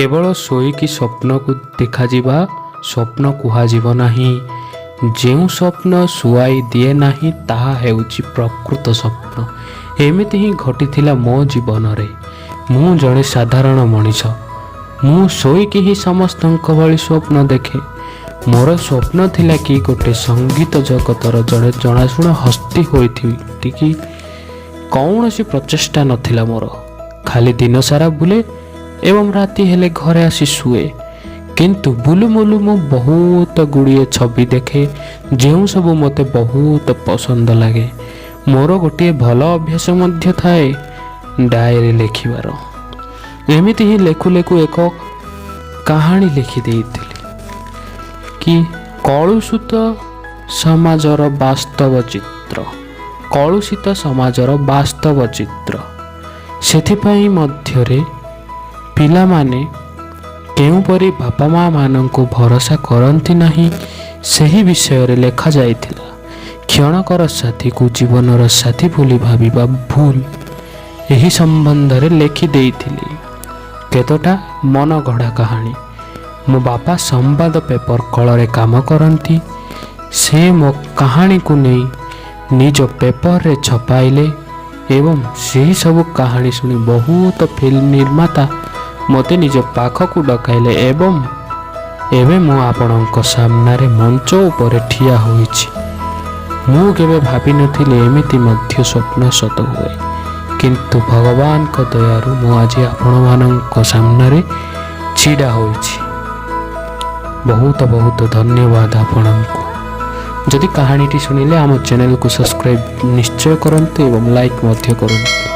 କେବଳ ଶୋଇକି ସ୍ୱପ୍ନକୁ ଦେଖାଯିବା ସ୍ୱପ୍ନ କୁହାଯିବ ନାହିଁ। ଯେଉଁ ସ୍ୱପ୍ନ ଶୁଆଇ ଦିଏ ନାହିଁ, ତାହା ହେଉଛି ପ୍ରକୃତ ସ୍ୱପ୍ନ। ଏମିତି ହିଁ ଘଟିଥିଲା ମୋ ଜୀବନରେ। ମୁଁ ଜଣେ ସାଧାରଣ ମଣିଷ। ମୁଁ ଶୋଇକି ହିଁ ସମସ୍ତଙ୍କ ଭଳି ସ୍ୱପ୍ନ ଦେଖେ। ମୋର ସ୍ୱପ୍ନ ଥିଲା କି ଗୋଟେ ସଙ୍ଗୀତ ଜଗତର ଜଣେ ଜଣାଶୁଣା ହସ୍ତି ହୋଇଥିବି କି। କୌଣସି ପ୍ରଚେଷ୍ଟା ନଥିଲା ମୋର। ଖାଲି ଦିନସାରା ବୁଲେ ଏବଂ ରାତି ହେଲେ ଘରେ ଆସି ଶୁଏ। କିନ୍ତୁ ବୁଲୁ ବୁଲୁ ମୁଁ ବହୁତ ଗୁଡ଼ିଏ ଛବି ଦେଖେ, ଯେଉଁ ସବୁ ମୋତେ ବହୁତ ପସନ୍ଦ ଲାଗେ। ମୋର ଗୋଟିଏ ଭଲ ଅଭ୍ୟାସ ମଧ୍ୟ ଥାଏ ଡାଏରୀ ଲେଖିବାର। ଏମିତି ହିଁ ଲେଖୁ ଲେଖୁ ଏକ କାହାଣୀ ଲେଖି ଦେଇଥିଲି କି କଳୁଷିତ ସମାଜର ବାସ୍ତବ ଚିତ୍ର, କଳୁଷିତ ସମାଜର ବାସ୍ତବ ଚିତ୍ର। ସେଥିପାଇଁ ମଧ୍ୟରେ ପିଲାମାନେ କେଉଁପରି ବାପା ମାଆମାନଙ୍କୁ ଭରସା କରନ୍ତି ନାହିଁ, ସେହି ବିଷୟରେ ଲେଖାଯାଇଥିଲା। କ୍ଷଣକର ସାଥୀକୁ ଜୀବନର ସାଥୀ ବୋଲି ଭାବିବା ଭୁଲ, ଏହି ସମ୍ବନ୍ଧରେ ଲେଖି ଦେଇଥିଲି କେତୋଟା ମନଗଢ଼ା କାହାଣୀ। ମୋ ବାପା ସମ୍ବାଦ ପେପର କଳରେ କାମ କରନ୍ତି। ସେ ମୋ କାହାଣୀକୁ ନେଇ ନିଜ ପେପରରେ ଛପାଇଲେ ଏବଂ ସେହି ସବୁ କାହାଣୀ ଶୁଣି ବହୁତ ଫିଲ୍ମ ନିର୍ମାତା ମୋତେ ନିଜ ପାଖକୁ ଡକାଇଲେ ଏବଂ ଏବେ ମୁଁ ଆପଣଙ୍କ ସାମ୍ନାରେ ମଞ୍ଚ ଉପରେ ଠିଆ ହୋଇଛି। ମୁଁ କେବେ ଭାବିନଥିଲି ଏମିତି ମଧ୍ୟ ସ୍ୱପ୍ନ ସତ ହୁଏ। କିନ୍ତୁ ଭଗବାନଙ୍କ ଦୟାରୁ ମୁଁ ଆଜି ଆପଣମାନଙ୍କ ସାମ୍ନାରେ ଛିଡ଼ା ହୋଇଛି। ବହୁତ ବହୁତ ଧନ୍ୟବାଦ ଆପଣଙ୍କୁ। ଯଦି କାହାଣୀଟି ଶୁଣିଲେ, ଆମ ଚ୍ୟାନେଲକୁ ସବସ୍କ୍ରାଇବ୍ ନିଶ୍ଚୟ କରନ୍ତୁ ଏବଂ ଲାଇକ୍ ମଧ୍ୟ କରନ୍ତୁ।